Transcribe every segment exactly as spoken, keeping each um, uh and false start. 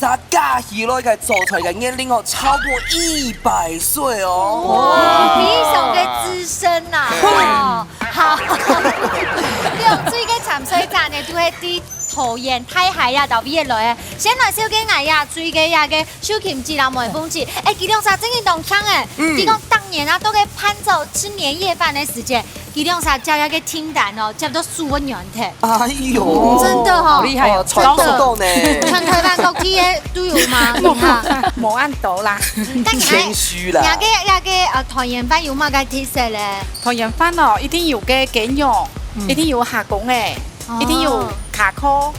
儕加起來个做菜个年齡哦，超過一百歲哦。哇，非常个資深呐，哦，好。對，最个參賽者呢，都係對桃園、大溪呀，到位來个。先來紹介𠊎呀，最个呀个秀琴姐啦，梅鳳姐。哎，佢兩儕真个當強哎，嗯。佢講當年啊，都在伴奏吃年夜飯个時間，佢兩儕接个訂單哦，接到手軟忒。哎喲，真的哦，好厲害哦，哦，賺到多呢。全台灣各地个都有嗎？你看，無恁多啦。但你還，謙虛啦。你个，你个，呃，團圓飯有麼个特色咧？團圓飯哦，一定有个雞肉，嗯。一定有蝦公个，哦。一定有蝦殼，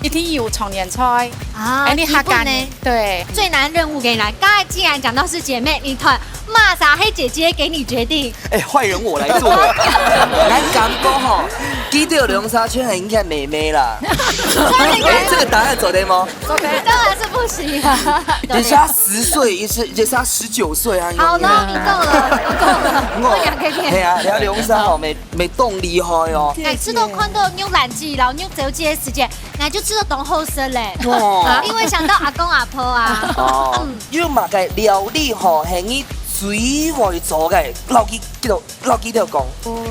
一定有長年菜。啊，哎，你客家人，基本呢？對。最難任務給你來，剛才既然講到是姐妹，你團麼儕係姐姐給你決定。哎，壞人我來做。來，敢講吼，記得有兩三千人應該妹妹啦。所以你看，哎，這答案做得無？當然是不行啊。人家十歲，也是，也是他十九歲啊。好了，你夠了，你夠了，我養給你。係啊，你看劉先生哦，每，每當厲害哦。每次都看到玉蘭姐，然後玉小姐个時間，𠊎就知道當好食咧。哦。因為想到阿公阿婆啊。哦，有麼个料理吼，係你最會做个，摎佢，摎佢兜講。哦，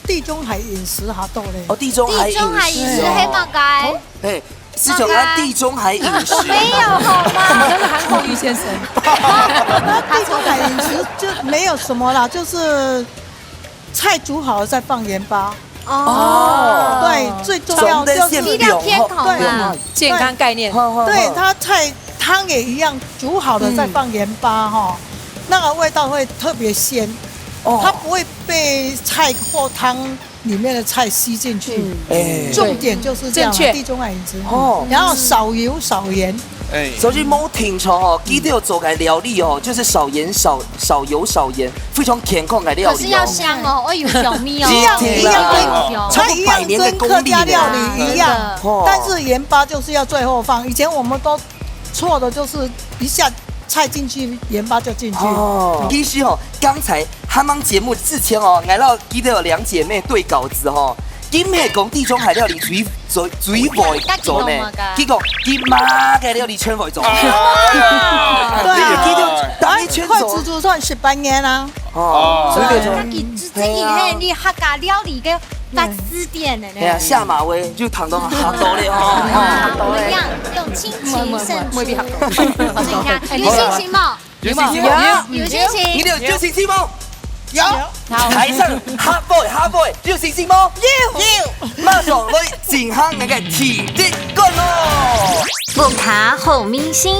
地中海飲食下肚咧。哦，地中海飲食哦。地中海飲食係麼个？哦。嘿， 是講啊，地中海飲食。我沒有好嗎？你真的韓國瑜先生。那地中海飲食就沒有什麼啦，就是菜煮好了再放鹽巴。哦。對，最重要就是，比較健康啊。對，健康概念。對，它菜湯也一樣煮好了再放鹽巴哈，那個味道會特別鮮，哦。它不會被菜或湯 裡面的菜吸進去。嗯。哎。重點就是這樣啊，正確。地中海飲食。哦。然後少油少鹽。哎。所以無聽錯哦，佢兜做个料理哦，就是少鹽少，少油少鹽，非常健康个料理哦。可是要香哦，愛有香味哦。一樣，一定啦。一定要有香。超過百年的功力呢。它一樣跟客家料理一樣，真的。哦。但是鹽巴就是要最後放。以前我們都錯的就是一下菜進去，鹽巴就進去。哦，其實哦，剛才還吂節目之前哦，𠊎摎佢兜兩姐妹對稿子吼，佢兜係講地中海料理最，最，最會做呢。結果佢麼个料理全會做。啊。對啊。佢兜，佢兜，佢全做。會煮煮算十八年啊。哦，所以就，佢自己係你客家料理个發字典的呢。哎呀，下馬威就談到好多了哦。啊，我們一樣用親情勝出。我跟你講，有信心嗎？ 有信心無？有信心。你兜有信心無？有。好。台上下背，下背，有信心無？有。有。馬上來進行𠊎个第一關咯。屋下好味緒，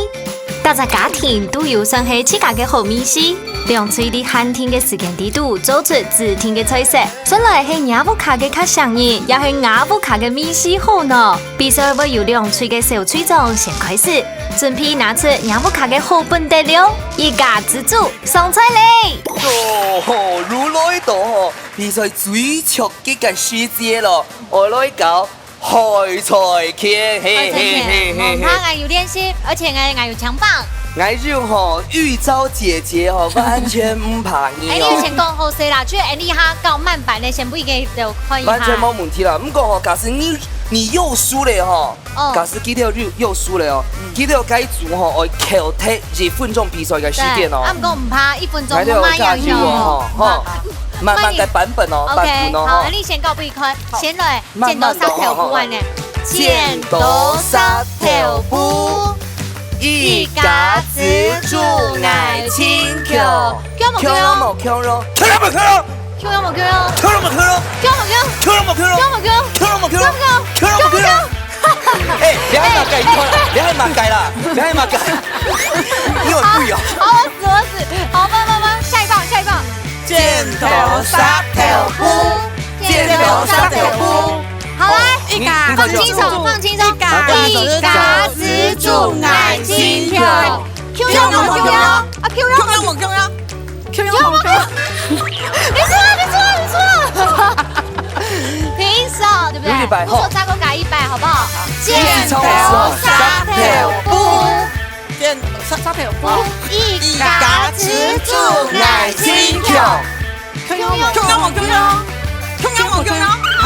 逐隻家庭都有算係自家个好味緒。兩隊在限定个時間裡肚做出指定个菜色， 算來係若屋下个較唌人，也係若屋下个味緒好呢？比賽會由兩隊个小隊長先開始，準備拿出若屋下个好本底料，一家之煮上菜咧！哦吼，又來到吼，比賽最刺激个時節咯，愛來搞海菜খেল，嘿嘿嘿嘿嘿。毋怕，𠊎有練習，而且𠊎，𠊎有強棒。 𠊎就吼，玉昭姐姐吼，完全毋怕你哦。哎，你先講好勢啦，就哎，你哈搞慢板的，先分佢兜看一下。完全無問題啦。毋過吼，假使你，你又輸了吼，哦。假使佢兜又，又輸了哦，嗯。佢兜該組吼，愛扣忒一分鐘比賽个時間哦。對，啊，毋過毋怕，一分鐘，𠊎兜有加油哦，吼，吼。慢慢个版本哦，慢慢。版本哦，OK，好，吼。你先搞分佢看，先來。 剪刀石頭布恁呢。慢慢來，好，好。剪刀石頭布，一家之煮𠊎親犒。犒無犒？犒無犒？犒無犒？犒無犒？犒無犒？犒無犒？犒無犒？犒無犒？犒無犒？哎，你還罵街，你看，你還罵街啦，你還罵街。你很貴哦。好，好，我死，我死。好，慢，慢，慢，下一棒，下一棒。剪刀石頭布。 剪刀石頭布。好，來，一家，放輕鬆，放輕鬆。一家之煮𠊎親犒。犒無犒？啊，犒無犒？犒無犒？你輸了，你輸了，你輸了。平手，對不對？有一百，你說再給我改一百，好不好？剪刀石頭布。 剪，石，石頭布。一家之煮𠊎親犒。犒無犒？犒無犒？犒無犒？啊，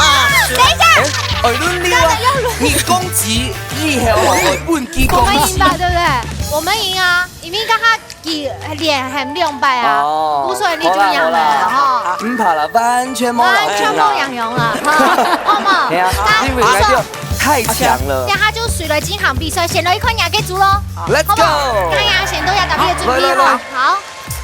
等一下。哎，哎，輪流啊。要輪。你攻擊以後，我問佢攻擊。我們贏吧，對不對？我們贏啊，因為剛剛佢連喊兩擺啊，哦。不算你就贏了，好啦，好啦。哈。毋怕啦，完全無人贏啊。完全無人贏啊，哈，好無？哎呀，因為來就太強了。等下就隨來進行比賽，先來看若个組咯。 Let's go！好不好？大家先都要打屁的準備哦。來，來，來。好。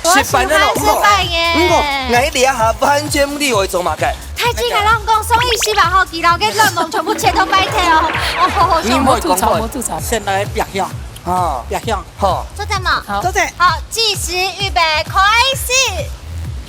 失敗了咯，失敗耶。毋過，毋過，𠊎這下完全毋知愛做麼个。太極，𠊎摎你講，上一集吧，吼，佢摎个卵黃全部切到白切哦。哦，好好笑。你莫講話。先來白相。啊。白相。好。做得嗎？好。做得。好，計時預備，開始。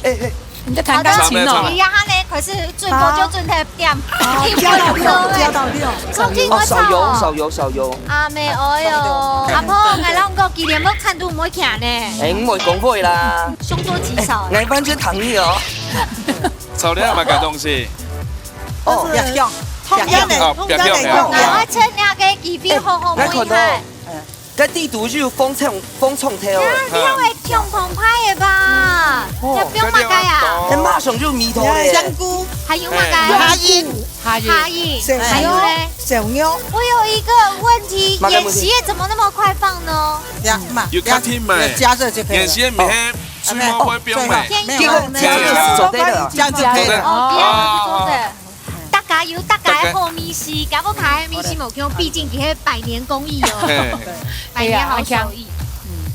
哎，哎。 你在彈鋼琴哦。好的，你看哈呢，可是準歌就準忒點。好，加到六，加到六。重新我唱哦。哦，少油，少油，少油。阿妹，哎喲，阿婆，𠊎摎你講，今日無看到無看呢。哎，毋會講話啦。凶多吉少哎。哎，完全聽你哦。炒了麼个東西？哦，就是通天的，啊，通天的，通天的。𠊎趁這个機會好好問一下。哎，𠊎看到，該地圖就有風衝，風衝頭。啊，你會共同派的吧？哦。這放麼个啊？哎，馬上就眉頭了耶。香菇。還有麼个？哎。蝦仁。蝦仁。還有嘞？小牛。我有一個問題，麼个問題？演習怎麼那麼快放呢？呀，嘛，有較緊嘛。要加熱就可以了。演習毋係水果會放嘛。哦，最好，沒有問題。這樣就可以了。哦，這樣就做得。大家有大家个好味緒，搞不好个味緒無共，畢竟佢係百年工藝哦。嘿。百年好手藝。對啊，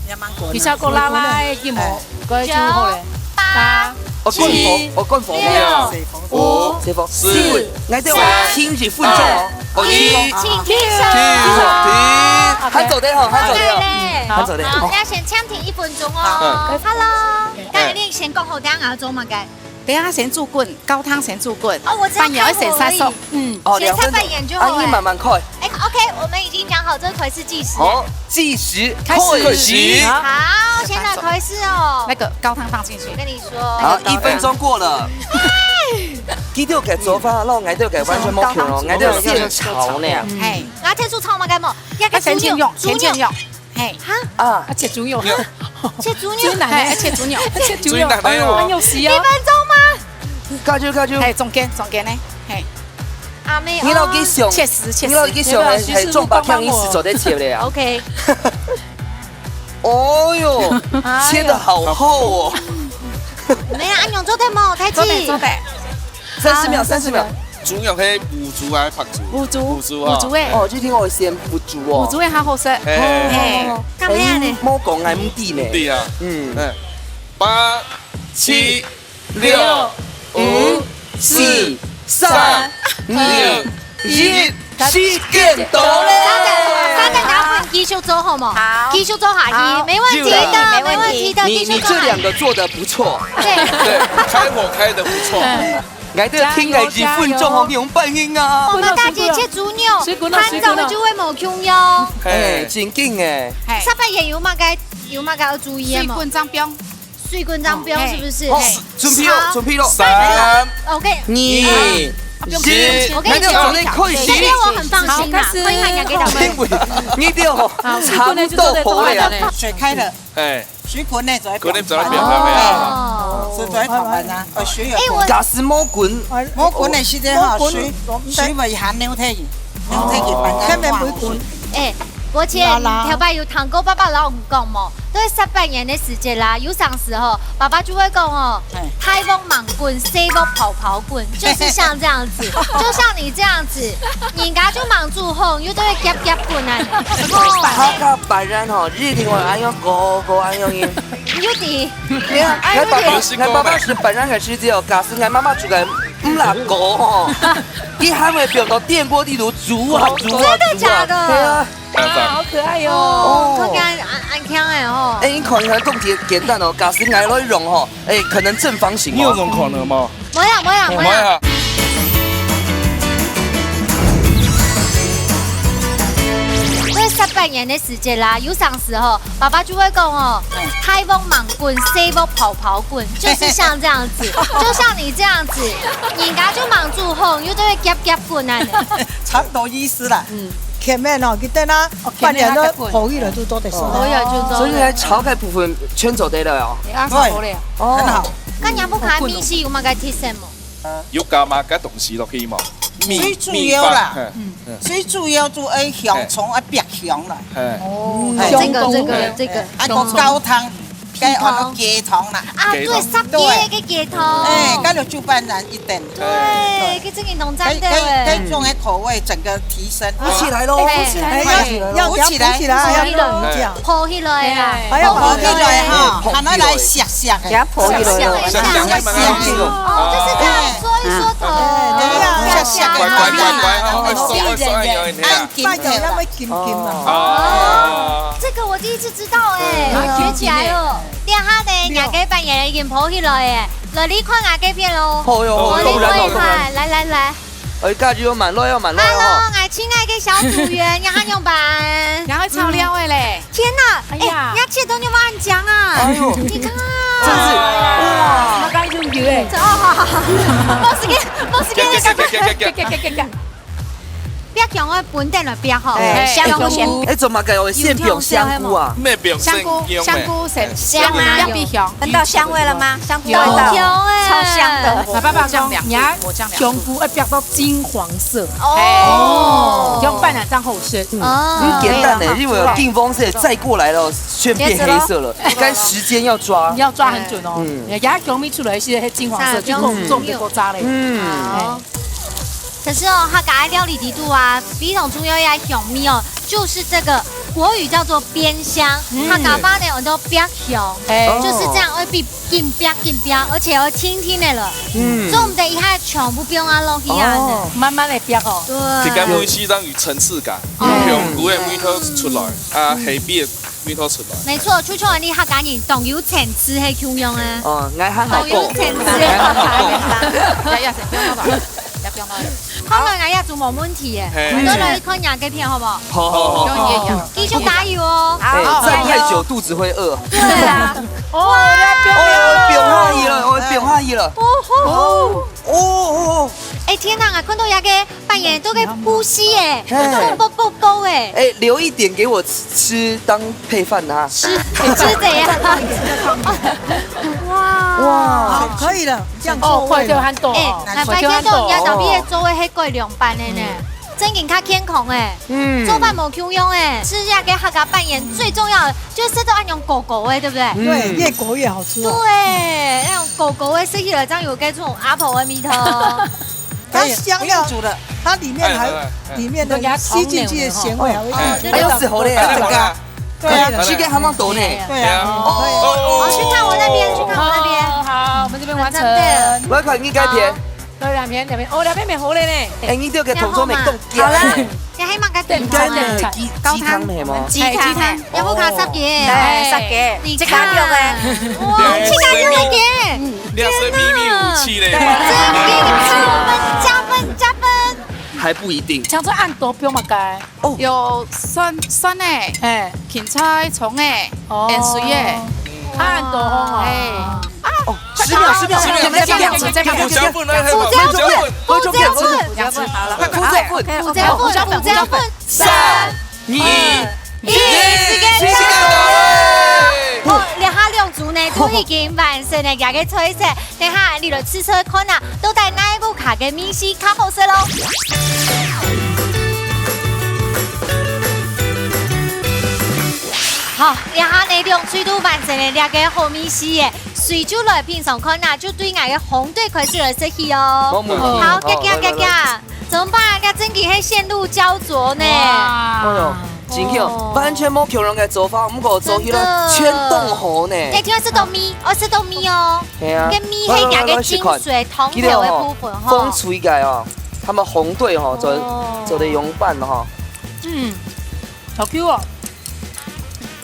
你看。嗯。比較過啦啦个，佢無，哎。該就好了。九、八、八、哦，關火，七、哦，關火。六、五、四、四、三、𠊎兜有停一分鐘哦。哦，一，停哦。請舉手。停，停。還做得吼，還做得哦。好嘞。還做得。好，哦。要先暫停一分鐘哦。好。Hello，剛才你先講好，等下愛做麼个？ 等下先煮滾，高湯先煮滾，哦，我知道，飯也要先殺熟。開火而已。嗯。哦，先煠兩分鐘。半圓就好了。啊，你慢慢開。哎，OK，我們已經講好這個開始計時。好，計時開始。開始。好，現在開始哦。那個高湯放進去。我跟你說。好，一分鐘過了。哎。佢兜个做法，摎𠊎兜个完全無共哦，𠊎兜係炒呢。哎。啊，天數炒麼个無？要个豬肉，啊，先先用，先先用。豬肉。 嘿。哈？啊。啊，切豬肉。切豬肉。最難的。嘿，切豬肉，切豬肉。最難的哦。哎喲，很有時哦。一分鐘嗎？加油，加油。嘿，中間，中間呢？嘿。阿妹哦。你老弟想，切絲，切絲。你老弟想，還，還中吧，像你是做得切的啊。OK。哦喲，哎喲。切得好厚哦。沒有，阿勇做得嗎？太子。做得，做得。三十秒，好，三十秒。三十秒。 豬肉係母豬還係白豬？母豬，母豬啊。母豬个。哦，就聽我先母豬哦。母豬个較好食。嘿。嘿。哦，幹嘛呢？哎，你莫講，𠊎毋知呢。毋知啊。嗯。哎，八、七、六、五、四、三、二、一，時間到咧。三個，三個，然後繼續做好嗎？好。繼續做下去，好。沒問題的，有啦。沒問題的，你，繼續做下去。你，你這兩個做得不錯。對。對，開火開得不錯。嗯。 𠊎兜聽个一分鐘好用半天啊。我們大姐切豬肉，水滾了，水滾了。看到就會無共樣。哎，真緊哎。嘿。下半夜有麼个，有麼个要注意的嗎？水滾張標。水滾張標是不是？哦，嘿。準備咯，好。準備咯。三、OK。二、一。我跟你講，𠊎兜做得開始。這邊我很放心啦，好，開始。歡迎大家給掌聲。因為你兜吼，好，差不多好了。水開了。哎。 水滾了就愛放。滾了就愛放，放，放，放。哦。所以就愛放慢啊，哦，水要滾。哎，我假使無滾，無滾个時節吼，無滾，水，無滾。水會含流體，流體去放，哦。千萬毋好滾。哎，我前，啦啦。頭擺有聽過爸爸摎𠊎講無，對，下半夜个時節啦，有當時吼，爸爸就會講哦，哎。大鑊猛滾，細鑊泡泡滾，就是像這樣子，就像你這樣子，人家就猛煮吼，又在那夾夾滾啊。他个白人吼， 一定會恁樣，高高恁樣音。有的。對啊，哎，𠊎爸爸，有的。𠊎爸爸係白人个時節哦，假使𠊎媽媽煮个毋罅高吼，佢還會放到電鍋裡肚煮啊煮啊煮啊。真的假的？對啊。啊，好可愛喲。哦，看起來恁，恁強哎吼。哎，你看，你看，當簡，簡單哦，假使𠊎來用吼，哎，可能正方形哦。你有這種可能嗎？ 無啦，無啦，無啦。無啦。在下半夜个時節啦，有當時吼，爸爸就會講哦，大鑊猛滾，細鑊泡泡滾，就是像這樣子，就像你這樣子，人家就猛煮吼，又在那夾夾滾啊。差不多意思啦。嗯。前面哦，佢等下，哦，半夜都前面那個滾。泡起來就做得食。哦，泡起來就做得。所以來炒个部分全做得了哦。哎，啊，對，好了。哦。很好。該若屋下个味緒有麼个提升無？ 有加麼个東西落去無？米，最主要啦，米飯，嘿，嗯。最主要就愛香蔥，愛煏香啦。嘿。哦，嘿。這個，這個，這個。啊，個高湯，該安到雞湯啦。啊，對，雞湯。煠雞个雞湯。哎，該就煮飯難一點。對，這個真的當讚的哎。該，該，該種个口味整個提升。浮起來咯，哎，浮起來，哎，浮起來咯，要，浮起來，浮起來，要弄一下。哎。浮起來啊。哎，還要浮起來。浮起來哈，浮起來。還要來削削个。給它浮起來。削削。 哦，就是這樣搓一搓頭，哎，對呀，對呀，對呀，乖，乖，乖，乖，乖，哦，按緊頭啦。半夜那麼緊緊嘛。哦，這個我第一次知道哎，對啊。學起來了。這下呢，兩個半夜已經浮起來哎，來，你看𠊎這片咯。哦喲，哦，我這片看，當然咯，當然。來，來，來。哎，加油，慢來哦，慢來哦。Hello，𠊎親愛的小組員，你還用板？然後炒料的嘞。 天哪，哎呀。哎，你要切東西，我很強啊。哎呦。你看。真是，哇。這，哦，好，好，好。沒時間，沒時間，給，給，給，給，給，給。煏香愛分等來煏吼。哎，香菇。香菇。哎，做麼个會先煏香菇啊？咩煏香菇，香菇先，香啊，香味香。聞到香味了嗎？香菇有味道，香哎。超香的。我爸爸講，醬料，你看，我醬料。香菇要煏到金黃色，哦。用飯啊，這樣好吃。哦。很簡單的，因為有金黃色再過來了，全變黑色了，但時間要抓。你要抓很準哦。嗯。你看香味出來，現在金黃色，就夠，嗯。夠，夠炸嘞。嗯。好。 可是哦，客家个料理裡肚啊，非常重要个香味哦，就是這個國語叫做煏香，嗯。客家話呢，我們叫煏香，哎。就是這樣，會比緊煏緊煏，而且會輕輕的了，嗯。做毋得一下全部放啊落去啊。哦。慢慢的煏哦。對。這個味緒當有層次感，哦。香菇个味道出來，啊，黑皮个味道出來。沒錯，就像你客家人當有層次，係共樣啊。哦，𠊎還好講。當有層次。𠊎還好講。呀，呀，先不用了吧。 也放落去。看來𠊎也就無問題耶。嘿。我們來看人家片好不好？好，好，好，好。繼續加油哦。哎，好，站太久肚子會餓。對啊。哦，哇。哦，我放下去了，我放下去了。哦吼。哦，哦，哦。哎，天哪，看到那個扮演都在呼吸耶，嘿。動啵啵啵哎。哎，留一點給我吃，吃當配飯啊。吃，吃怎樣？哇。哇。好，可以了。 這樣做位了。哦，快就很多哦。哎，還發現到人家隔壁个座位係蓋涼板个呢。嗯。正經較健康哎。嗯。做飯無共樣哎，吃這個客家粄圓最重要的，就是食到恁樣膏膏个，對不對？嗯。對，越裹越好吃哦。對，那種膏膏个食起來，正有該種阿婆个味道哦。它香料煮的，它裡面還，哎，哎，哎。裡面的吸進去的鹹味還會一直哎，哎，哎。哎，是好嘞。哎，這個 對啊。時間還蠻多呢。對啊。哦，哦，哦，去看我那邊，去看我那邊。哦，好，我們這邊完成。完成。我要看你該片。好。對，兩片，兩片。哦，兩片沒好了呢。哎，你這個動作沒動好了。你還蠻該動作呢。應該呢，雞，雞湯呢嘛。雞湯。哎，雞湯。要不卡十個？哎，十個。你看。自家用的。哇，自家用的。嗯。你還是祕密武器嘞。對。真的，我們加分，加分。還不一定。想說恁多不用麼个。 哦。有蒜，蒜仔，哎。芹菜、蔥仔，哦。鹽水仔。啊，很多哦。哎。啊，哦，十秒，十秒，十秒，十秒，十秒，十秒，十秒。胡椒粉，胡椒粉，胡椒粉，好了，胡椒粉，胡椒粉，胡椒粉，三、二、一，時間到。好，這下兩組呢，都已經完成了佢个菜色。 等下，你來試試看啊，到底哪一屋下个味緒較好食咯？好，這下呢，兩隊都完成了這個好味緒耶，誰就來品嚐看啊，就對𠊎个紅隊開始來食起哦。無問題。好，好，遽遽，來，來，來。遽遽，怎麼辦啊？這真个係陷入膠著呢。哇。哎喲。 真巧，哦。完全無共樣个做法，毋過做起來真的。全當好呢。哎，聽講食到味，哦，食到味哦。係啊。該味係佢个精髓，湯頭个部分吼。風吹个哦，他們紅隊吼，做，哦。做得用飯吼。嗯，好Q哦。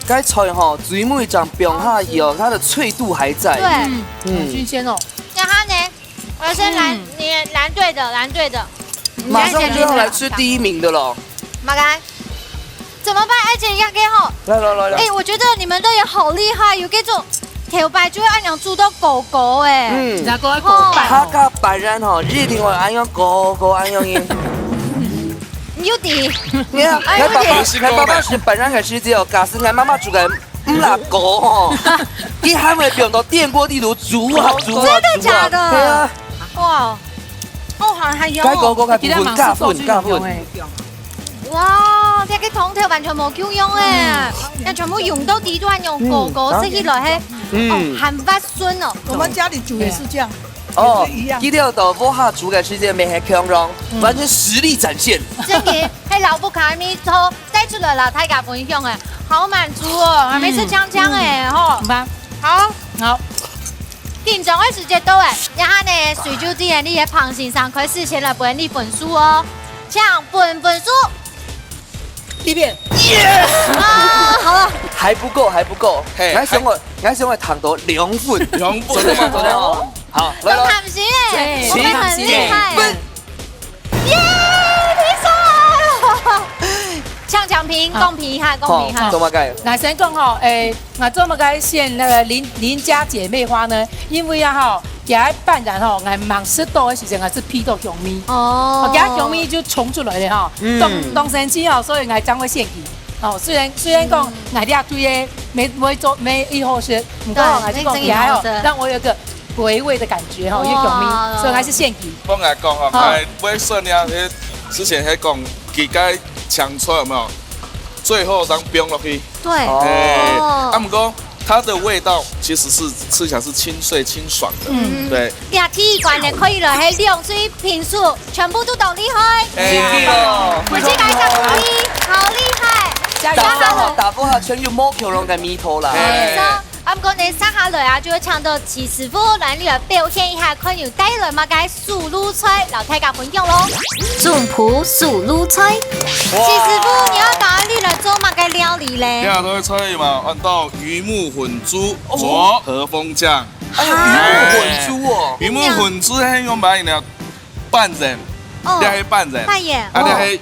該菜吼，最尾正放下去哦，它的脆度還在。對。嗯。嗯。好新鮮哦。然後呢， 我要先來，嗯。你藍隊的，藍隊的。馬上就要來吃第一名的了。馬該，怎麼辦？而且應該吼，來，來，來，來。哎，我覺得你們隊也好厲害，有這種頭擺就會恁樣煮到膏膏哎。嗯。然後還膏飯哦。客家粄圓吼，一定會恁樣膏膏恁樣个。你有底。你看，哎，𠊎爸爸，有底。𠊎爸爸食粄圓个時節哦，假使𠊎媽媽煮个 毋罅膏吼，佢還會放到電鍋裡肚煮啊煮啊煮啊。真的假的？對啊。哇，哦，還，還有哦。該膏膏該部分加分，加分。哇，這個湯頭完全無共樣哎，嗯。那全部用到底端，用膏膏，嗯，食起來嘿，嗯。哦，還滑順哦。我們家裡煮也是這樣。 哦，也是一樣。佢兜到屋下煮个時節，乜係共樣，嗯。完全實力展現。真个，係老屋下个味道帶出來啦，大家分享个，好滿足哦，還沒吃香香哎，嗯。吼。嗯吧。好。好。緊張个時節到哎，這下呢，水就弟你个彭先生開始先來分你分數哦，請分分數。 一片。啊，好了。還不夠，還不夠。嘿，𠊎想愛，𠊎想愛談到兩分。兩分。做得，做得哦。好，來咯。很開心耶，請，我們很厲害耶。請。耶，你說。搶獎品，好。公平哈，公平哈。好，做麼个？來，先講吼，誒， 𠊎做麼个選那個鄰，鄰家姐妹花呢？因為啊吼，佢个粄圓吼，𠊎吂食到个時節，𠊎係鼻到香味。哦。哦，佢个香味就衝出來了吼。嗯。當，當生趣吼，所以𠊎正會選佢。哦，雖然，雖然講，𠊎這對个沒，不會做，沒一好食，毋過對，還是講佢還好，沒生意好食。讓我有一個回味的感覺吼，有香味，哇。所以還是選佢。我來講吼，好。𠊎會選了，之前還講，佢个青菜有沒有？最後正放落去。對。哦。哎，啊，毋過 它的味道其實是吃起來是清脆清爽的。嗯。對。這第一關呢，可以了，嘿，兩水平手，全部都當厲害。哎。真的哦。我去給他鼓勵，好厲害！加油！打破，打破他全有無恐龍个味道啦。哎。沒錯。啊，毋過呢，接下來啊，就會請到徐師傅來，你來表現一下，看有帶來麼个手路菜，摎大家分享咯。總鋪手路菜。徐師傅，你要教𠊎俚來做麼个料理咧？這道菜嘛，安到魚目混珠，哦。佐和風醬。 哎，魚目混珠哦。魚目混珠係用白呢，粄圓，哦，這係粄圓，粄圓，啊，這係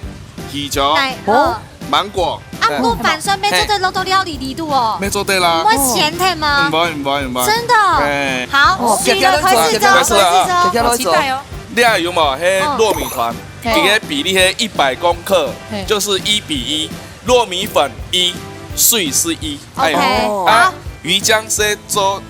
魚醬，哦。芒果。啊，毋過粄圓愛做得落到料理裡肚哦。愛做得啦。毋會鹹忒嗎？毋會，毋會，毋會。真的哦。哎。好，哦，水了，開始做，開始做。好期待哦。這有無？係糯米團，哦。嘿。這个比例係一百公克，嘿。就是一比一，糯米粉一，水是一。 哎，OK，哦。啊，好。魚漿係做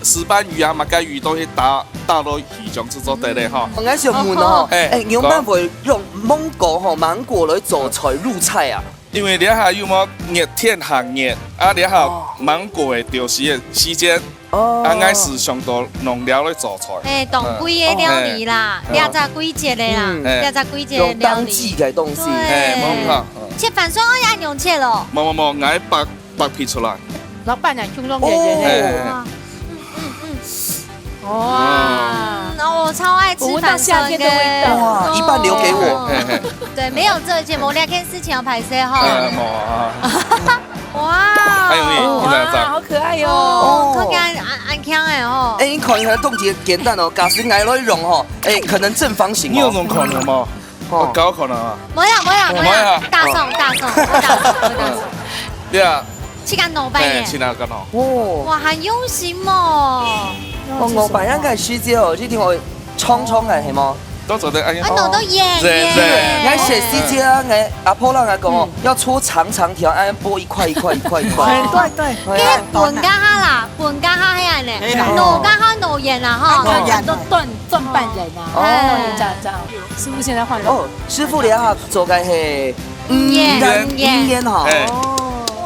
石斑魚啊，麼个魚都去打，打落魚漿製作得嘞吼。𠊎想問哦，哎，哎，你有辦法用芒果吼，芒果來做菜入菜啊？因為這下又無熱，天還熱，啊，這下芒果个丟失个時間，哦。啊，𠊎係想到農料來做菜。哎，當季个料理啦，嗯。這隻季節个啦，嗯。這隻季節个料理。用當季个東西。對。哎，無錯。嗯。切粄圓愛恁樣切咯。無，無，無，𠊎白 剝皮出來。老闆娘，胸肉圓圓的。哦。哇，嗯，嗯，嗯。哇。嗯，哦，我超愛吃粄圓的。我聞到夏天的味道。哇，一半留給我。嘿，嘿。對，沒有這件，我兩件事情要拍攝哈。呃，無啊。哇。還有你，你哪隻？哇，好可愛喲。哦，看起來恁，恁強的哦。哎，你看一下，凍結簡單哦，假使𠊎來用吼，哎，可能正方形哦。你有這種可能嗎？ 哦。我搞可能啊。無啦，無啦，無啦，無啦。大送，大送，我大送，我大送。對啊。自家弄粄圓。哎，自家弄。哦。哇，很用心哦。哦，弄粄圓个時節哦，一定會長長个，係無？都做得，哎呀。啊，弄到圓圓。對，對。𠊎細時節啊，𠊎阿婆摎𠊎講哦，嗯。要搓長長條，哎，剝一塊一塊一塊一塊。哎，對，對。哎呀。該分家下啦，分家下係恁呢，嘿啦。弄家下弄圓啦，哈。啊，弄圓都斷，斷半圓啊。哦。哎。弄圓這樣，這樣。 師傅現在換了。哦，師傅，你好，做个係魚圓，魚圓。魚圓哈。哎。哦。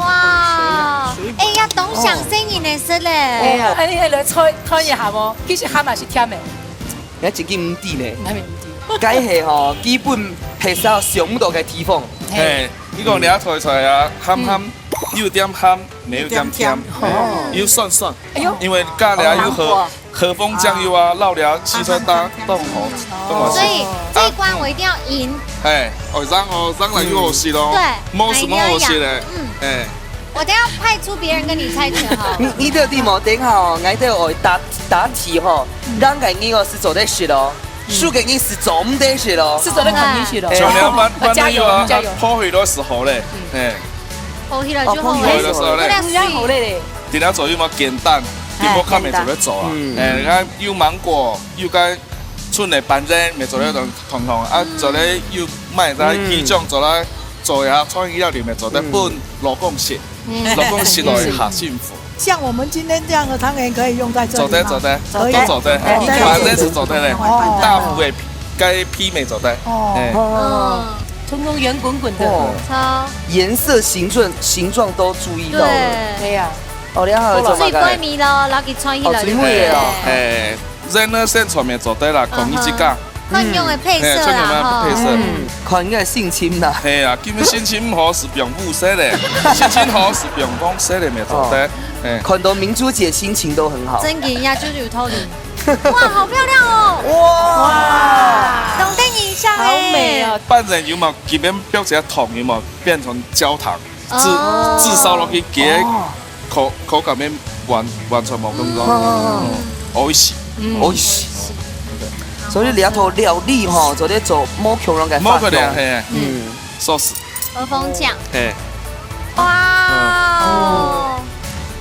哇，哎呀，當像細人个食嘞。哎呀，哎，你還來猜，猜一下無？其實鹹還係甜个？𠊎真經毋知呢。還毋知。該係吼，基本係想毋到个地方。嘿。嘿，你講你啊，猜猜啊，鹹鹹，嗯。有點鹹，沒有點甜，有點甜。哦。有酸酸。哎喲。因為加了有和 哦，芒果。和風醬油啊，哦。落了，其實大家都好，都好吃。所以這一關我一定要贏。哎，哦，這樣哦，這樣來就好食咯。嗯。對，無什麼好食的。來，你要贏。嗯。哎。我等下派出別人跟你猜拳好了。你，你等下無，等一下哦，𠊎等下哦，答，答題吼，嗯。讓𠊎贏哦，係做得食哦。 輸个人係做毋得食咯。係做得看你食咯。哎。像你啊，粄，粄圓有啊，加油，加油。破開了係好嘞。嗯。哎。破開了就好了。哦，破開了係好嘞。哎，不要好嘞嘞。今天做有無簡單？哎，你無看，簡單。乜做得做啊。嗯。哎，你看有芒果，有該春的粄圓，乜做得當，嗯。通通啊，嗯。做得有賣在，嗯。去種，做得做一下創意料理，乜做得分老公食。嗯。 嗯。老公食落去好幸福。像我們今天這樣的湯圓可以用在這裡嗎？做得，做得，可以。都做得，哎，對，反正係做得嘞。哦。大福个該皮乜做得。哦。哎。哦。通通圓滾滾的。哦。超。顏色、形狀，形狀都注意到了。對。對呀。哦，你還有做麼个？水果味咯，然後去穿起來就可以了。哦，水果味哦。哎， 任何生菜乜做得啦，看你自家。嗯哼。看用个配色啦，哎，看用个配色。吼。嗯，看你个心情啦。係啊，今日心情毋好係用烏色个，心情好係用黃色个，乜做得。哦。哎。看到明珠姐心情都很好。真个呀，就是有道理。哇，好漂亮哦。哇。哇。懂得你一下哎。好美哦。粄圓有無？這邊表姐糖有無？變成焦糖，至，哦。至少落去給哦。 口，口感面完，完全無感覺。嗯。嗯。美味しい。嗯。美味しい。所以這道料理吼，做得做無共樣个發想。無可能，嘿。嗯。壽司。和風醬。嘿。哇哦。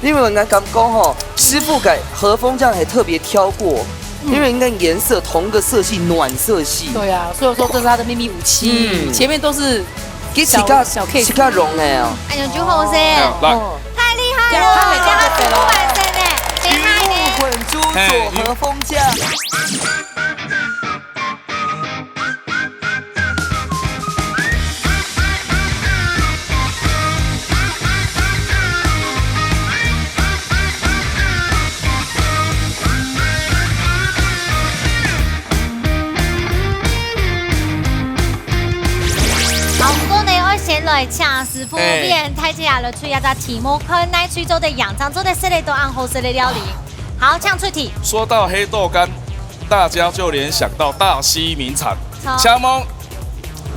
因為𠊎感覺吼，師傅个和風醬係特別挑過，因為你看顏色同個色系，暖色系。對啊，所以我說這是它的秘密武器，嗯。前面都是小，佢自家，小case。自家用个哦。哎喲，就好勢。來。哦。太厲害了，這樣他們這樣就對了。這樣就完成了，厲害呢。魚目混珠組合風將。 好，毋過呢，愛先來請師傅，嘿。面大家來出一隻題目，看哪隊做得贏，正做得食得到恁好食个料理。好，請出題。說到黑豆乾，大家就聯想到大溪名產。好。請問，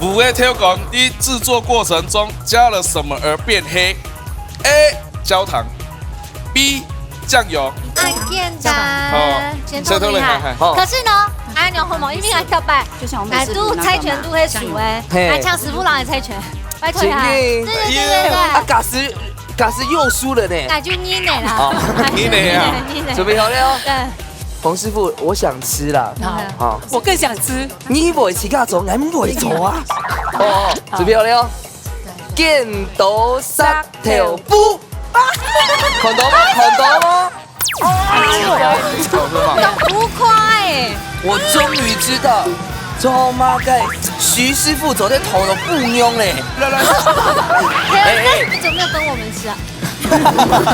烏个豆乾在製作過程中加了什麼而變黑？A、焦糖，B、醬油。很簡單，哦，先偷偷厲害。先偷厲害。好。可是呢，哎，你好猛，因為愛跳板，就像我們哎，都猜拳都會輸哎，嘿。哎，像師傅人的猜拳，拜託一下。真的。對對對對對。啊，假使，假使又輸了呢？那就你的啦。哦，你的啊。你的。準備好了哦？對。洪師傅，我想吃啦。好。好。我更想吃。你會自家做，俺毋會做啊。哦，哦，準備好了哦？剪刀石頭布。看到嗎？看到嗎？哎呦，動好快欸！我終於知道，做麼个徐師傅做得頭腦不用嘞。來，來。哎，哎。你怎麼沒有分我們吃啊？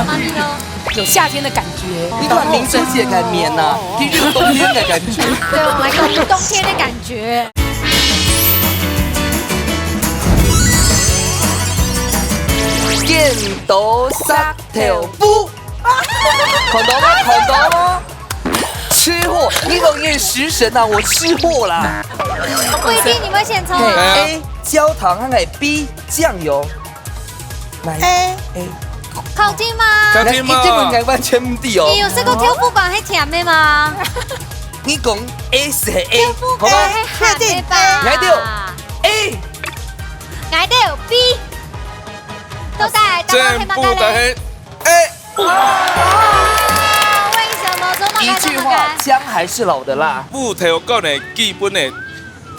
媽咪哦。有夏天的感覺。你看明珠姐的面吶，哦，哦，哦。就有冬天的感覺。對，我們有冬天的感覺。 剪刀石頭布。看到嗎？看到嗎？吃貨，你容易食神啊，我吃貨啦。不一定，你們先抽啊。嘿，A，焦糖，還有B，醬油。來。A。A。靠近嗎？靠近嘛。你這問題完全毋對哦。你有食過豆腐乾係甜个嗎？你講A係A，豆腐乾係鹹个吧？好嗎？𠊎兜A。 𠊎兜B。到底，答案係麼个呢？全部都係A。哦，為什麼？做麼个？一句話，薑還是老的辣。烏豆乾个基本个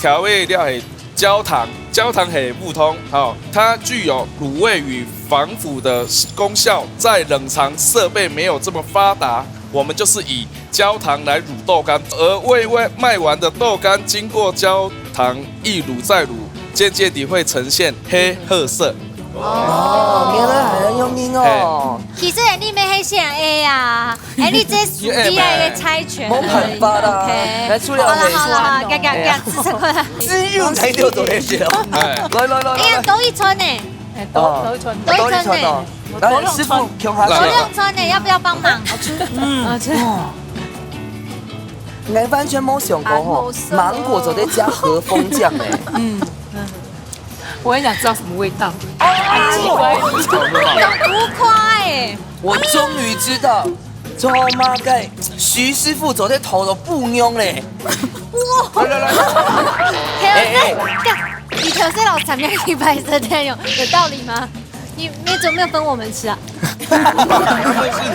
調味料係焦糖，焦糖係烏糖，吼，它具有滷味與防腐的功效，在冷藏設備沒有這麼發達，我們就是以焦糖來滷豆乾，而未賣完的豆乾經過焦糖一滷再滷，漸漸地會呈現黑褐色。哦，原來還有原因哦。其實你乜係選A啊，哎，你這輸A个猜拳而已。無辦法啦。OK。來，出了。好了好了好了，給給給，試試看。只有才六種類型哦。哎。來來來來來。哎呀，多一圈呢。 哎，多，哦，多一圈。多一圈哦。來，師傅，共下來。多兩圈呢，要不要幫忙？嗯，哦，這，哇，𠊎完全無想過吼，芒果做得加和風醬哎。嗯，嗯，我很想知道什麼味道。哦，很奇怪。有夠快哎！我終於知道，做麼个徐師傅做得頭腦不用嘞。哇！來來來，哎哎， 你頭先老三个禮拜三天有，有道理嗎？你，你怎麼沒有分我們吃啊？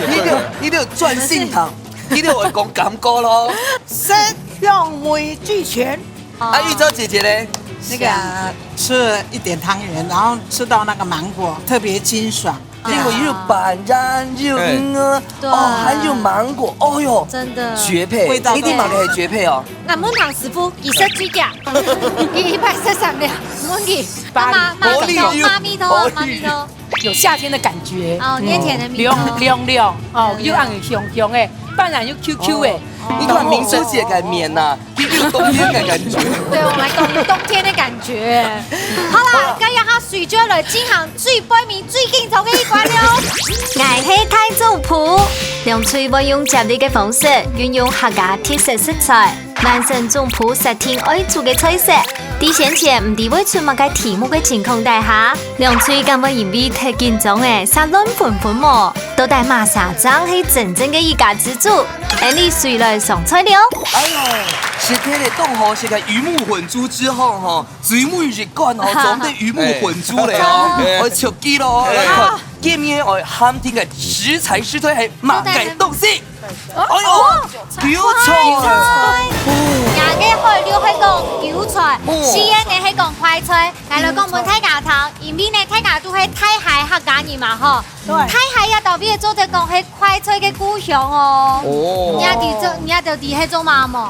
你就，你就專心聽，你就會講感覺咯。色香味俱全。啊，玉昭姐姐呢？那個啊，吃了一點湯圓，然後吃到那個芒果，特別清爽。 因為又粄圓又魚啊，對。哦，還有芒果，哦喲，真的。絕配，味道都一定嘛係絕配哦。𠊎問唐師傅，佢食水果，佢一擺食三粒，問佢，媽媽，媽咪，媽咪頭，媽咪頭。有夏天的感覺。哦，熱天的味道。涼涼涼，哦，又恁香香誒，粄圓又Q Q誒。哦，你看明珠姐个面吶， 有冬天的感覺。對，我們冬，冬天的感覺。好啦，該這下隨就來進行最背面、最緊張个一關了。𠊎係大總鋪，兩隊會用接力个方式，運用客家特色食材，完成總鋪設定愛煮个菜色。在先前毋知會出麼个題目个情況底下，兩隊敢會因為忒緊張而煞亂紛紛無？到底麼儕正係真正个一家之主？ 𫣆俚隨來上菜了。哎喲，食忒了當好食个魚目混珠之後吼，最尾一罐吼，裝个魚目混珠了哦，哎。愛出去咯，來看，店面愛限定个食材食材係麼个東西？哎喲，韭菜！這个海陸係講韭菜，哦。四縣呢係講快菜。𠊎來講分大家聽，因為呢大家都係大溪客家人嘛吼。對。大溪這兜位做得講係快菜个故鄉哦。哦。你也知做，你也知係做麼無？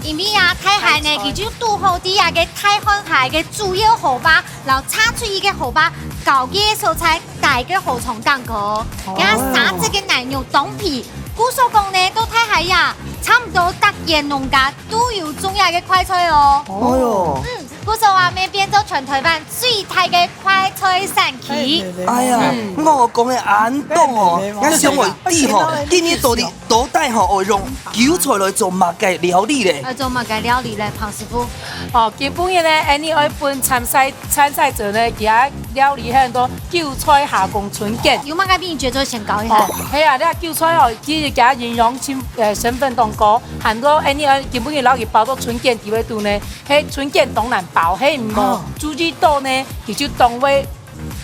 因為啊，大溪呢，佢就堵好在這个大漢溪个主要河壩，摎斜出去个河壩，交界个所在，大个河床頂高，也沙質个泥肉當肥。故所講呢，到大溪啊，差毋多逐間農家都有種這个快菜哦。哦喲。嗯，故所啊，乜變做全台灣最大个快菜產區。哎呀，嗯。毋過𠊎講个恁多哦，𠊎想愛知吼，今日到底 到底吼，愛用韭菜來做麼个料理咧？愛做麼个料理咧，彭師傅？哦，今晡日呢，恁呢愛分參賽，參賽者呢，佢个料理係安到韭菜蝦公春捲。有麼个祕訣做先教一下？哦，係啊，這韭菜哦，其實佢營養成，呃，成分當高，還過恁呢愛今晡日摎佢包到春捲底肚呢，該春捲當難包，係毋好注意到呢，佢就當會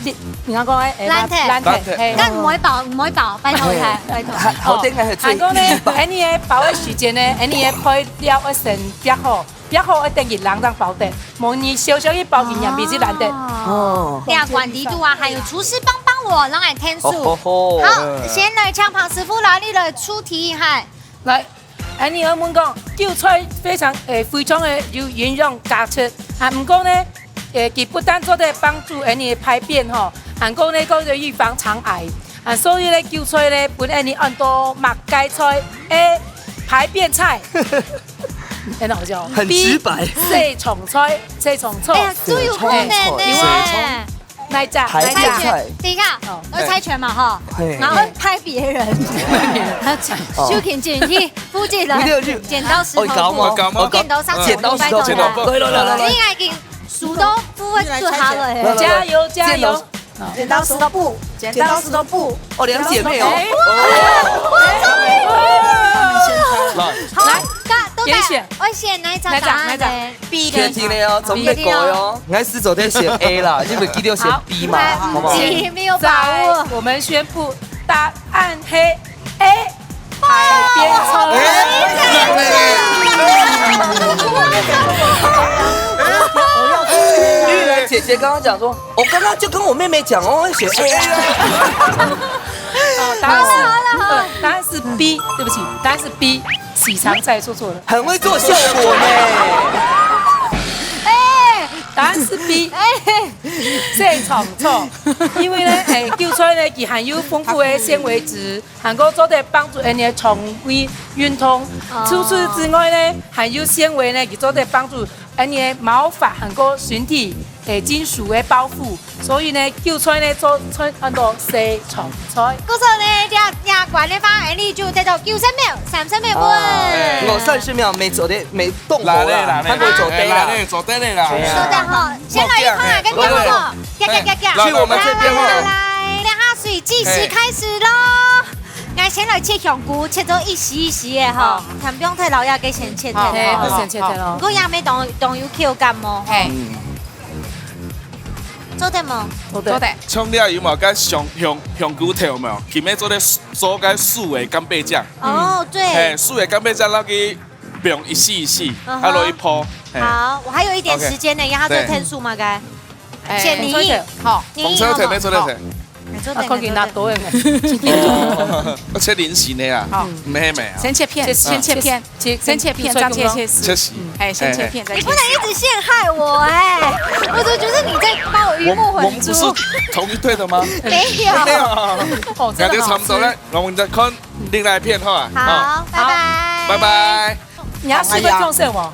你，你講講，哎，哎，爛忒。爛忒，爛忒。嘿。但毋會飽，毋會飽，拜託一下，拜託。好，好，這个係最還講呢，第一擺。恁呢个包个時間呢，恁呢个配料愛先煏好，煏好愛等佢冷正包得，無你燒燒去包佢，黏皮就爛忒。哦。這管理度啊，還有廚師幫幫我，讓俺添數。哦吼吼。好，先來請彭師傅哪裡來出題哈。來， 恁呢愛問講，韭菜非常，誒，非常个有營養價值。啊，毋過呢，誒，佢不但做得幫助恁呢个排便吼，還過呢，可以預防腸癌。啊，所以呢，韭菜呢，分恁呢安到麼个菜？A，排便菜。很好笑。很直白。B，洗腸菜，洗腸菜。哎呀，都有可能呢。洗腸菜。 哪一隻？排便菜。哪一隻？等一下，哦。要猜拳嘛，哈。嘿。然後拍別人。哦。修剪剪去，負責人。你有去。剪刀石頭布。哦，搞嘛，搞嘛。剪刀石頭布，剪刀石頭布。拜託啦。來，來，來，來，來。你已經輸到不會做好了，嘿。來，來，來。加油，加油。剪刀石頭布，剪刀石頭布。哦，兩姐妹哦。哎。哦。來。好，來，都來。給你選。我選哪一張答案呢？哪一張？哪一張？ B个。確定个哦，準備過哦。確定哦。𠊎係做得選A啦，你毋記得選B嘛，好。好不好？來，B，沒有把握。再，我們宣布答案係A，排便菜。哎，玉蘭姐姐剛剛講說，我剛剛就跟我妹妹講哦，選A啊。好，答案是，好了，好了，好了。呃，答案是B，對不起，答案是B。 洗腸菜，說錯了。很會做效果呢。哎。答案是B，哎。洗腸菜。因為呢，哎，韭菜呢，佢含有豐富个纖維質，還過做得幫助𫣆俚个腸胃運動。哦。除此之外呢，還有纖維呢，佢做得幫助𫣆俚个毛髮，還過身體，哎，金屬个保護。 所以呢，韭菜呢，做，做安到洗腸菜。故所呢，這，這關个話，𫣆俚就得到九十秒、三十秒分。啊，我三十秒沒做得，沒動火啦，啦，啦，啦，還沒做得啦。啦，啦，做得啦。對啊。收到吼，先來一盤啊，跟著吼，來，來，來。去我們這邊吼。來，來，來，這下水計時開始囉。嘿。來，先來切香菇，切做一絲一絲个吼，好。看不用太老，要給先切掉吼。好，好，好。嘿，先切掉囉。不過也沒當，當有口感哦。嘿。嗯。 做得無？做得。做得。像你有無該香，香，香菇頭有無？佢乜做得做該素个干貝醬。哦，對。嘿，素个干貝醬，落去放一絲一絲，嗯哼。啊，落去泡。嘿。好，我還有一點時間呢，OK。讓他做天數嘛，該。對。哎，選你。好。你紅色的，紅色的。沒錯，沒錯。好。哎，做得，啊，看見他多遠了。做得。哦，切菱形的啊。好。毋係咩啊？先切片，切，先切片。切。 先切片，切，再切，切絲。切絲。嗯，哎，先切片，嘿，再切絲。你不能一直陷害我哎，我怎麼覺得你在幫我魚目混珠？我們，我們不是同一隊的嗎？沒有。沒有。哦，真的好吃。那就差不多了，我們再看另外一片哈。好，好。拜拜。拜拜。你要試試看色嗎？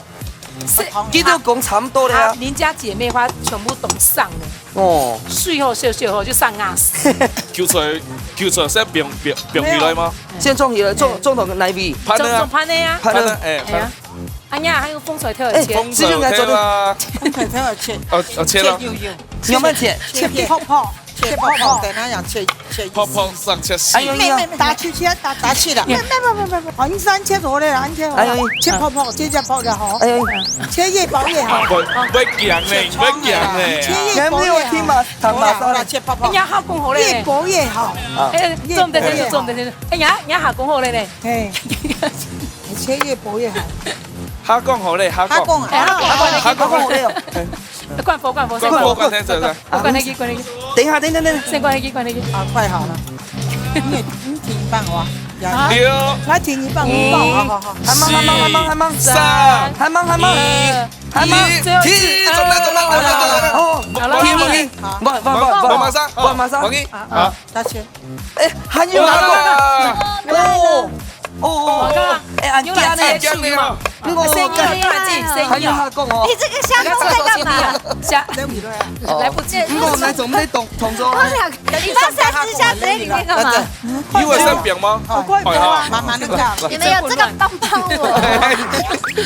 是，佢都講差不多了啊。啊，鄰家姐妹花全部都上了。 哦。水好燒燒好，就上牙齒。韭菜，韭菜係放，放，放起來嗎？先種起來，種，種到哪位？盤仔啊。種，種盤仔啊。盤仔。盤仔，哎，哎呀，盤仔。哎呀，還有風吹草啊。哎，風吹草啊。風吹草啊，切。哦，哦，切了。切幼幼。你要慢切。切，切，切，切，切，切，切薄薄，等下要切，切一絲。薄薄上切細。哎呦，没没没，打去切，打去。打去了。没没没没没没，哦，你是按切好了啦，按切好了。哎呦，切薄薄，这叫薄的哈。哎呦，切越薄越好。不，不会讲呢，不会讲呢。切越薄越好。你还没有听吗？他马上好啦，好啦，切薄薄。哎呀，好讲好了呢。越薄越好。啊。哎，越薄越好。重点就是重点就是，哎呀，你还讲好了呢。嘿，切越薄越好。他讲好了，他讲。他讲啊。哎，他讲好了，他讲好了。 灌佛，灌佛，先灌佛，灌佛，灌佛，灌佛，灌佛，灌佛。灌佛，灌佛。等一下，等等等等。先灌下去，灌下去。啊，快好了。你也，你停一半哇。啊。六。来停一半，五。好，好，好。還吂，還吂，還吂，還哳。三。還吂，還哳。二。還哳。一。最後一次。停，走了，走了，走了，走了。哦，好了，停，停，停。好。慢，慢，慢，慢，慢，慢，慢，慢，慢。好，好。他先。 哎，還有，還有。哇！哦，哦，哦，哎，恁驚呢？有來接觸嘛。哦，生意啊，生意啊。還有他講哦。你這個蝦公在幹嘛？蝦，來不及。哦。不過那種在動，動作。他們兩個，你們三隻蝦子在裡面幹嘛？因為生病嗎？哦，快點啊，哎呀。慢慢地看。你們有這個幫幫我。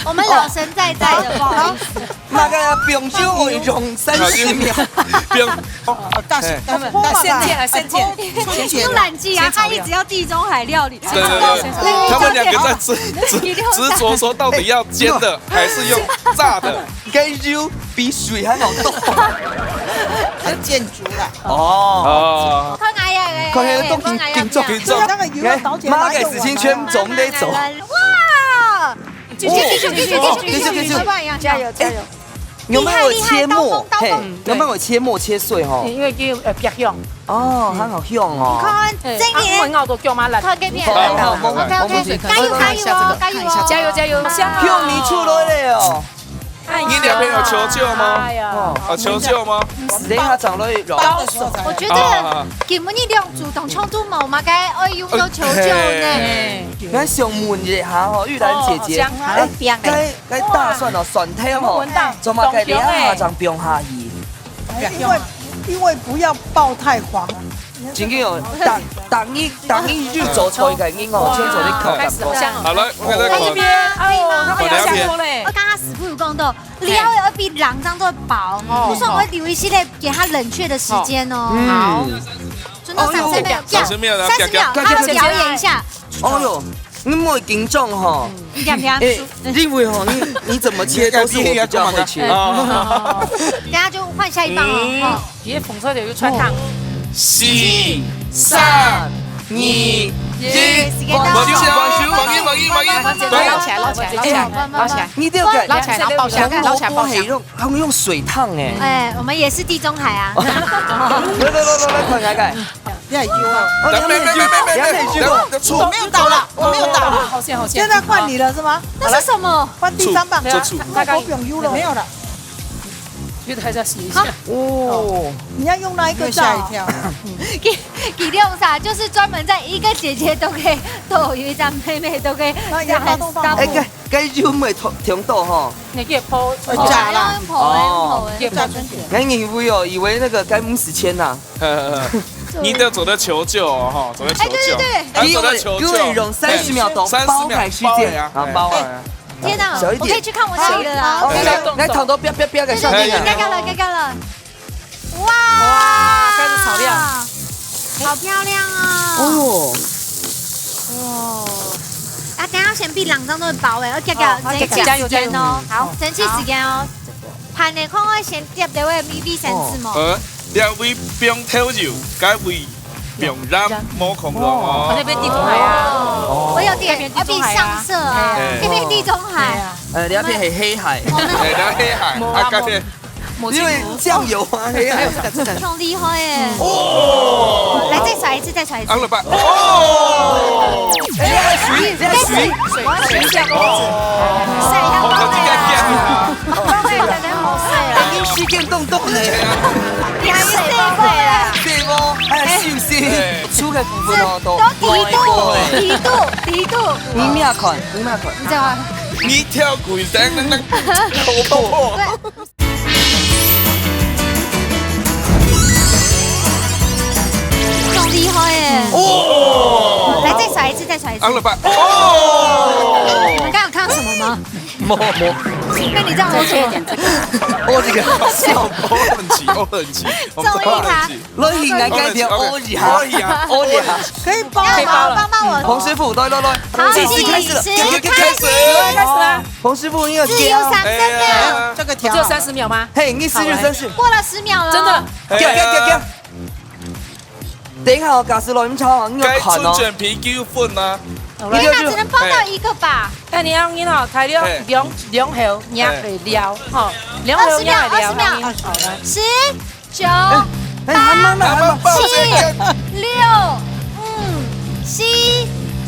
我們老神在在的，不好意思。 那個冰箱會用三十秒。冰，哦，大，哎。大，大，先剪啊，先剪。先剪。用冷氣啊，他一直要地中海料理。對，對，對，對，他們兩個在執，執，執著說到底要煎的還是用炸的。該油比水還要多。很建築啦。哦。哦。看哪樣嘞？看那個動靜，看哪樣。緊做，緊做。那個油要倒起來，馬上往上。媽的，死刑圈總得走。哇！ 繼續，繼續，繼續，繼續，繼續，繼續，繼續，繼續，加油，加油。哎，有沒有切末？厲害，厲害，刀工，刀工。嘿，有沒有切末切碎吼？因為佢，呃，比較香。哦，嗯。很好香哦。你看，哎，這裡，啊，我咬到腳麻爛。看這片。好，好，好，OK，OK，好，加油，加油哦，加油哦。加油，加油，香哦。香味出來了哦。哎呀，你兩邊有求救嗎？哎呀。哦。有求救嗎？等一下掌落去。高手。我覺得，啊，啊，啊。今晡日兩組當像都無麼个愛用到求救呢。哎。 咱想問一下吼，玉蘭姐姐，哦，好香。哎，該，該大蒜哦，蒜頭吼，有沒有聞到？做麼个這下正放下去？哎，因為，因為不要爆太黃。真个哦，逐，逐日，逐日就做菜个人吼，全做得靠感覺。好香哦。好，來，我們再看。哦，這邊，哦，他們要下鍋嘞。我剛剛師傅有講到，料要比冷藏做薄哦，哦。不是，我會留一些給它冷卻的時間哦。嗯。好。 真的三十秒，哦喲，三十秒，三十秒，他們表演一下。哦喲，你莫緊張吼。你看，你看。哎，因為吼，你，你怎麼切都是我比較會切。哦。等下就換下一棒哦。嗯。哦。你的紅色的又穿燙。四、三、二、一，時間到。放手，放手，放手，放手，放手。撈起來，撈起來，撈起來，撈起來。你這個撈起來，然後爆香，撈起來，爆香。 他們用水燙欸。哎，我們也是地中海啊。來，來，來，來，來，看看看。這有啊。哦，你還沒有，你還沒有。我沒有倒了，我沒有倒了。好險，好險。現在換你了是嗎？那是什麼？換第三棒。醋，醋。那個不用油了。沒有了。覺得還是要洗一下。好。哦。你要用哪一個照？嚇一跳。給，給用啥？就是專門在一個姐姐都可以，都有一張妹妹都可以。那你要發動，發動。哎，該，該油沒停，停到吼。 你可以潑，會炸啦。哦，用潑的，用潑的。哦。可以潑出去。𠊎以為哦，以為那個該毋係錢吶。你都做得求救哦，吼，做得求救。哎，對，對，對。還做得求救。因為，因為用三十秒鐘，哎，三十秒包開時間，包了呀，啊，哎。包了呀。天哪，小一點。我可以去看我自己的啦。好，來，來，來，燙到啪啪啪个聲音啊。對，對，對，該個了，該個了。 哇！哇，開始炒料。好漂亮哦。哦。哇。啊，等下先比冷藏都會薄欸，要加加，哦，好，加加，加油，加油。哦。好，蒸汽時間哦。好。盤呢，看看先接到位，V V先試無？呃，這位放豆油，該位放鹽，無可能哦。哦，那邊地中海啊。哦。我有點，那邊地中海啊。要比上色啊，哎。那邊地中海。哎呀。呃，那邊很黑海。我們哎，那黑海，無啊，啊，該邊。 因為醬油啊，哎呀。這個，這個。很厲害耶。哦。來，再甩一次，再甩一次。按了吧。哦。哎呀，水，哎呀，水。水，水下鍋子。哦。水下鍋子。好，好，好，好。等於時間凍凍呢。你還有水過啦。對不？哎，是不是？哎。出個部分哦，都都底肚，底肚，底肚。你咩看？你咩看？你知道嗎？你跳鬼聲，那，那，頭破破。對。 好厲害耶！哦。來，再甩一次，再甩一次。按了吧。哦。你們剛剛有看到什麼嗎？無，無。那你這樣OK。這个，哦，這个好笑。哦，很奇，哦，很奇，我們終於他，都很奇。來，現在改變，哦，一下，哦，一下，哦，一下。可以包了。可以包了。帮帮我。彭师傅，来，来，来，好，计时开始了，计时开始。开始了。开始了。彭师傅，你有点，只有三分钟。哎呀。这个调好了。只有三十秒吗？嘿，你十秒三十。好，来。过了十秒了。真的。哎呀。行，行，行，行。等一下哦，假使落去炒哦，你要看哦。該春捲皮幾分啊？好了。一个就，那只能包到一个吧？哎。那你要，你哦，大约两，哎。两口捏个料，吼，两口捏个料，二十秒，二十秒。好，来。十、九、哎，哎，还慢慢，还慢。八、七、六、五、四、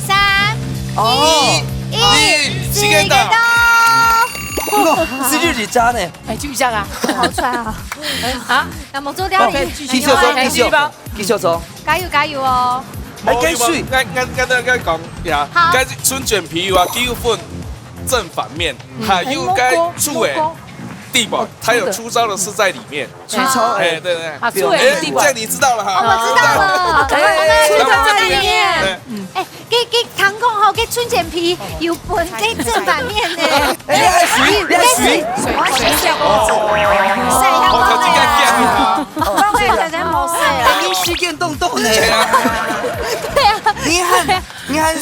三、哦。一、一，一，时间到。时间到。哇，十九几渣呢？哎，就这样啊。好帅啊。啊，那么做料理，OK，继续做，哎，继续做。 继续做。加油，加油哦。哎，加水。我，我，我，我，我，我讲呀，好。该春卷皮有啊，几分正反面，嗯。还有该醋诶，哎，摸过，摸过。地板，它有粗糙的是在里面。粗糙，哎，哎。对，对，对。啊，醋诶，哎，地板。这样你知道了哈。哦，我知道了。哎，哎，哎，哎，出在里面。哎。哎， 佢，佢聽講吼，佢春捲皮有分佢正反面呢。哎，你還水，你還水。水，水下光。哦。水下光。哦，頭先講啊。光頭先無水啊。哎，你時間當短呢。對啊。你還，你還，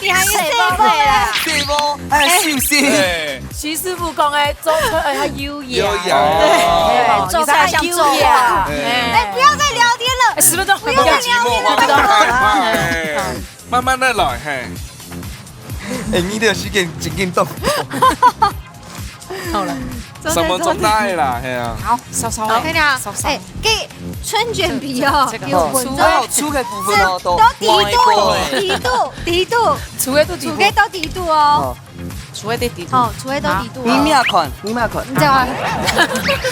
你還有水包啦。水包，哎，是不是？哎。 徐師傅講，哎，做出來較優雅。優雅。對，哦，做出來較優雅。哎。哎，不要再聊天了。哎，十分鐘，不要再聊天了。不要再寂寞，哎，慢慢地來，嘿。哎，你的時間真緊動。好了。什麼做大的啦，嘿啊。好，稍稍。好，可以了。稍稍。哎，給春捲皮哦，這個，這個。有分哦。還有粗的部分哦，都，都底肚，底肚，底肚。粗的都底肚。粗的都底肚哦。哦。 除非在底肚。哦，除非在底肚。你咩款？你咩款？你知道嗎？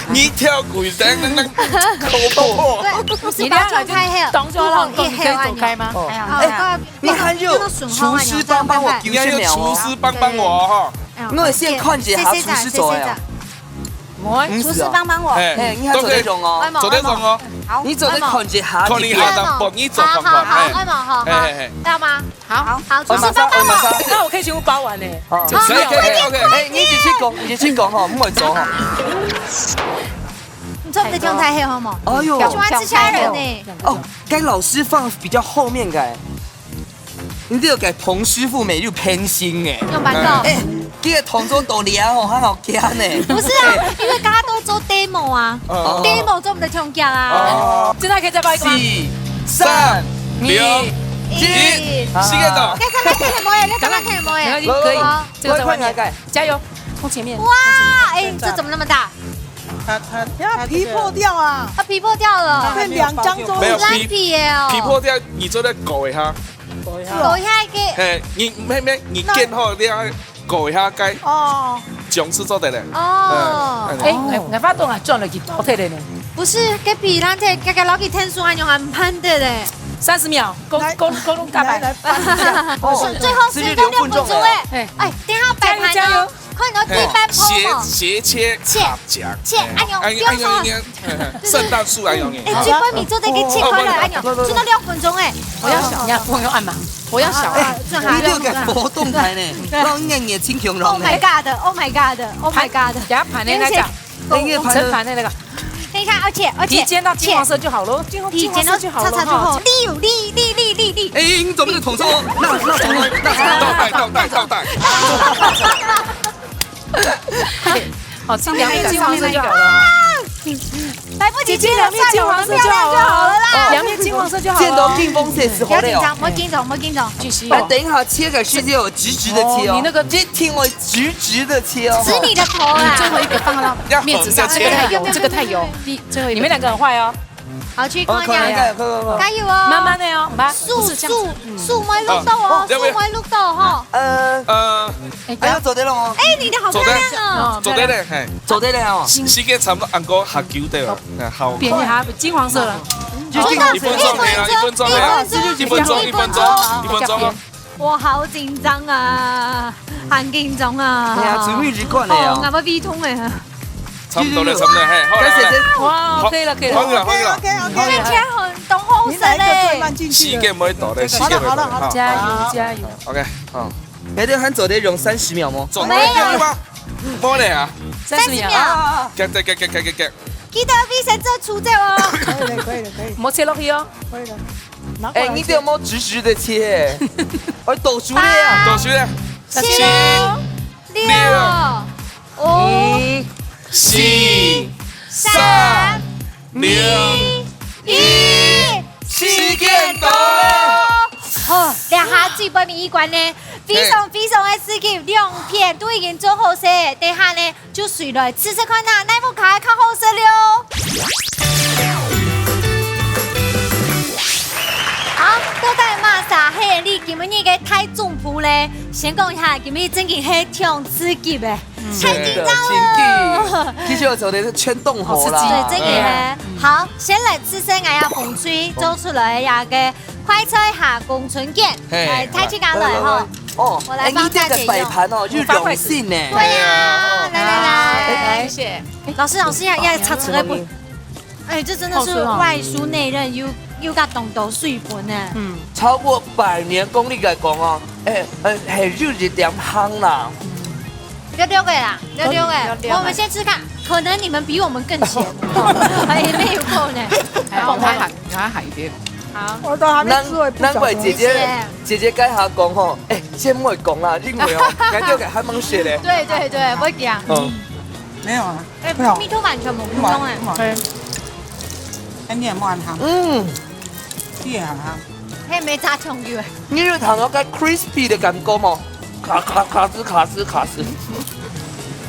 你跳鬼在那，那，那，對，不是包裝太黑了，你這樣來，你可以走開嗎？哦。哎呀，哦，哎，你還有廚師幫幫我，你還有廚師幫幫我哈。哎呀，我先看一下廚師做呀。謝謝，謝謝。我，廚師幫幫我。哎，嘿，你還做得用哦。做得用哦。好，你做得看一下，看你下當，幫你做看看，好，好，好，哎。哎，好，好，哎，哎，哎。要嗎？ 好，好，廚師幫幫我。我馬上，我馬上。那我可以全部包完呢。哦，可以，可以，可以，可以。哎，你一起去講，你一起去講吼，毋會走吼。你做毋得這樣太黑好無？哎喲。喜歡吃蝦仁呢。哦，該老師放比較後面个。你這個給彭師傅每日偏心哎。用板豆。哎，這個動作到了吼，還好驚呢。不是啊，因為大家都做 demo 啊。哦。Demo 做毋得衝擊啊。哦。現在可以再報一個嗎？四、三、二、一。一。時間到。你看，你看，你看，你看，你看。沒關係，可以，這個在外面。好。快，快，快。加油，衝前面。哇，哎，這怎麼那麼大？它，它，它這個，它皮破掉啊。它皮破掉了。它還沒有包就，沒有，皮，爛皮耶哦。皮破掉，你做得勾一下。勾一下。勾一下个。嘿，你，妹妹，你捲好了， 過一下該，哦。總是做得了。哦。嗯，嗯。哎，我，我發動啊，轉了去倒退了呢。不是，該比咱這，該，該老弟天數還用還盼的嘞。三十秒，溝，來，溝，溝通大白。來，來，幫一下。哦，最後時間六分鐘哎。哎。哎，等一下擺盤哦。加油，加油。看你要地板鋪嘛。斜，斜切，切，卡夾。切，哎呦，哎，不要說。哎，哎，哎，哎。 聖誕樹還有呢。哎，這塊米做得給切開來，哎呀，做到六分鐘哎。我要小，你要幫我按嘛？我要小。哎，這還有，你這個活動台呢，讓人家清窮容呢。Oh my god! Oh my god! Oh my god! 給他盤的那個，對不起。哎，你的盤呢？盛盤的那個。等一下，而且，而且，皮煎到金黃色就好了，金黃，皮煎到金黃色就好了哈。叉叉就好。立，立，立，立，立，立。哎，你怎麼是捅錯？那，那捅了，那倒帶，倒帶，倒帶。 好，两面金黄色就好了。來不及切了，姐姐，兩面金黃色就好了。算了，我們漂亮就好了啦。哦。兩面金黃色就好了。見到金黃色係好了哦。不要緊張，不要緊張，不要緊張。繼續哦。啊，等一下切的時間有直直的切哦。哦，你那個一定要直直的切哦。指你的頭啦。你最後一個放到面子上，這個太油，這個太油。你最後一個。你們兩個很壞哦。 好，去看一下。哦，看一下，看，看，看。加油哦。慢慢的哦，慢，樹，不是這樣子。樹，樹，莫搦到哦，哦，樹莫搦到哦。呃，哎，哎，要做得了哦。哎，你的好漂亮哦。做得了，嘿。做得了哦。時間差不多，還過下久的了，嗯，好。變一下，金黃色了。一分鐘的啦，一分鐘的啦，一分鐘，一分鐘，一分鐘。 我好緊張啊，很緊張啊。哎呀，最尾一關了呀。哦，𠊎要胃痛了。差不多了，差不多，嘿，好，來，來，來。哇，好，可以了，可以了。換你了，換你了。OK，OK，OK。看起來很，當好食嘞。你哪一個最慢進去了？時間不會到的，時間不會到的，好了，好了，好了。加油，加油。OK，好。你等還做得用三十秒嗎？做得用嗎？無咧啊。三十秒。三十秒。啊，行，行，行，行，行，行。記得衛生紙除掉哦。可以了，可以了，可以。莫切落去哦。可以了，拿過來切。哎，你這有沒有直直的切？哎，倒手咧啊。倒手咧。七、六、六、五、五、四、三、三、二、二、一，時間到。好，這下最尾一關呢，非常非常的刺激，兩片都已經做好勢，等下呢，就隨來試試看啊，哪一家較好食了。好，到底麼儕係你今晡日个大總鋪咧？先講一下，今晡日正經係挺刺激个。 太緊張了。真的，真的。其實有時候是全動火啦。好刺激。對，這個嘿。嗯。好，先來試試𠊎个紅隊做出來个快菜下公春卷。嘿。來，大家來吼。來，來，來。哦，我來幫大家用。哎，你這個擺盤哦，又良心呢。對呀，來，來，來。哎。謝謝。老師，老師，要，要插出來不？ 哎，這真的是外酥內嫩，又，又加當多水分呢。嗯。超過百年功力來講哦，哎，呃，還有一點香啦。六六个啦，六六个，嗯，六六个。我們先吃看，可能你們比我們更鹹，還沒有夠呢。還有，我還，我還好一點。好。我都還沒吃，我也不曉得。難，難怪姐姐，謝謝。姐姐該下講吼，哎，先莫講啦，因為哦，感覺還蠻鹹的。對，對，對，我講。嗯。沒有啊。 哎，不好。味道完全無共樣哎。不好，不好。對。哎，你也無恁香。嗯。你也很香。嘿，沒炸醬油哎。你有嚐到該crispy的感覺嗎？卡，卡，卡斯，卡斯，卡斯。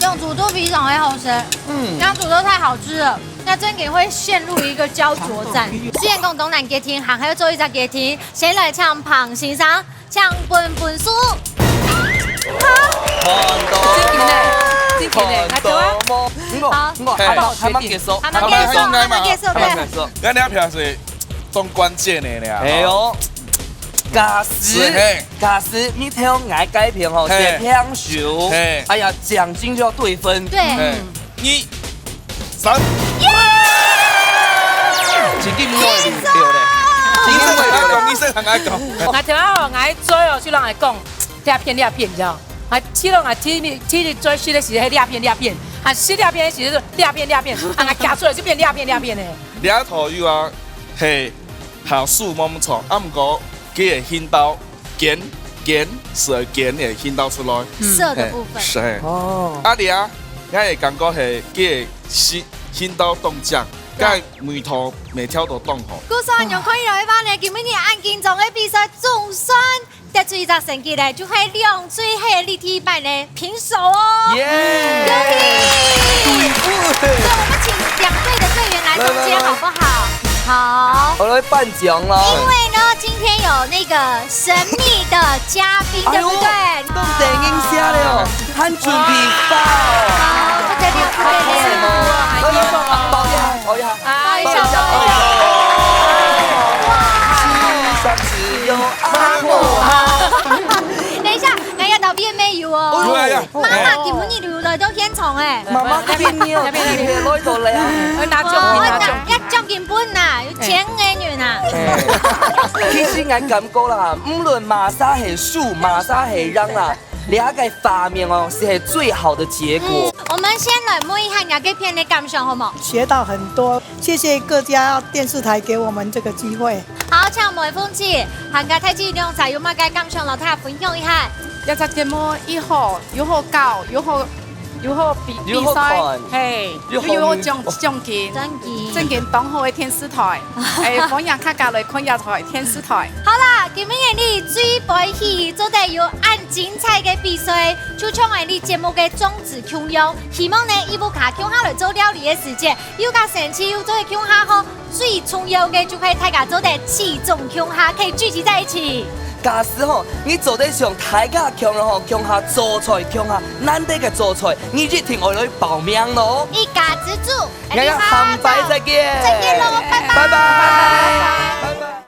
用煮都非常的好吃。嗯。這樣煮都太好吃了，那真的會陷入一個焦灼戰。雖然講當難決定，還要做一隻決定，先來請彭先生 請分分數。好。看到無？正經个，正經个，看到啊。看到無？你講，好。你講，還沒，還沒結束，還沒結束，還沒結束，還沒結束，對。還沒結束。咱這片是當關鍵个了。哎喲，假使，是，嘿。假使你聽𠊎該片吼，嘿。係平手，嘿。哎呀，獎金就要對分。對。嘿。嗯。 二、三。耶！真緊毋會溜咧，真緊毋會溜咧。你先同𠊎講，你先同𠊎講。𠊎頭下吼，𠊎嘴哦，就同𠊎講，這片這片，你知道？啊，去到𠊎第一，第一最食个時係這片這片，啊，食這片个時係這片這片，啊，𠊎夾出來就變這片這片个。這頭有啊，係下手無錯，啊，毋過佢个形狀 捲，捲，是會捲个，形狀出來。色的部分。嘿，是，嘿。哦。啊，你啊，𠊎个感覺係，佢个形，形狀當靚，對。該味道每條都當好。故所恁樣看起來个話呢，今晡日恁緊張个比賽總算得出一隻成績咧，就係兩隊係立第一擺呢，平手哦。耶！恭喜！對，我們請兩隊的隊員來中間好不好？來，來，來。 好。我來頒獎囉。因為呢，今天有那個神秘的嘉賓，哎喲，對不對？都等一下了哦，還準備包。好，不得了，不得了。來，來，來，包一下，包一下。哎，包一下，包一下。哇。三十有阿婆。等一下，來，要倒邊沒有哦。有啊，有啊。媽媽今晡日有來到現場欸。媽媽今日有特別來到咧啊。哎，拿獎品，哦，拿獎品。 要獎金分吶，有錢个人啊。哎，其實𠊎感覺啦，無論麼儕係輸，麼儕係贏啦，這個畫面哦，係最好的結果。嗯，我們先來問一下你這片的感想，好無？學到很多，謝謝各家電視台給我們這個機會。好，請問鳳姐，還有大姊兩儕有麼个感想，摎大家分享一下？這隻節目又好，又好搞，又好 又好比，又好看，比賽，嘿，又好，又有獎，獎金，真个。真个當好个電視台，哎，歡迎大家來看這台電視台。好啦，今晡日你最歡喜做得有恁精彩个比賽，就像𠊎你節目个宗旨共樣，希望呢，一屋下共下來做料理个時節，又較生趣，又做得共下好 最重要个就係大家做得齊中共下，可以聚集在一起。假使吼，你做得像大家共樣吼，共下做菜，共下難得个做菜，你一定愛來報名囉。一家之煮，𠊎等下下擺再見。再見囉，拜拜。拜拜。拜拜。